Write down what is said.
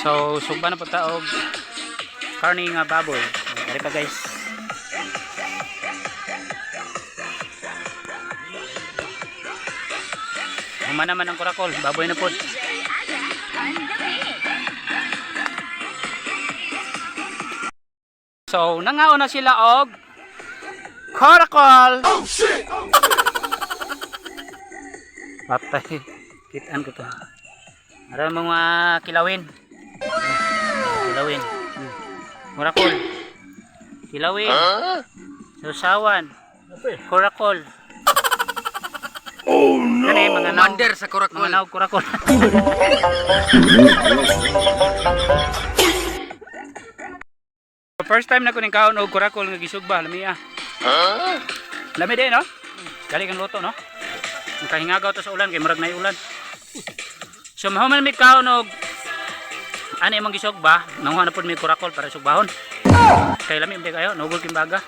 So, sugba na po ta og karne nga baboy. Ari pa, guys. Human naman ang kurakol, baboy na po. DJ Aga on the mix. So, nangaon na sila og korakol. Oh shit. Patay. Kitaan ko to. Ara mga kilawin. Kilawin. Korakol. Kilawin. Susawan. Korakol. Oh no. Kani mga naw. Commander sa Mga Corakol. naw korakol. First time na ko ning kaon og korakol nga gisugba, lami ah. Lami din, no? Dali kang luto, no? Ang kahingagaw to sa ulan kay murag nay ulan. So mahuman mi kaon og ani imong gisugba, nanguha na pud mi korakol para sugbahon. Kay lami imbe kayo, nugol kimbaga.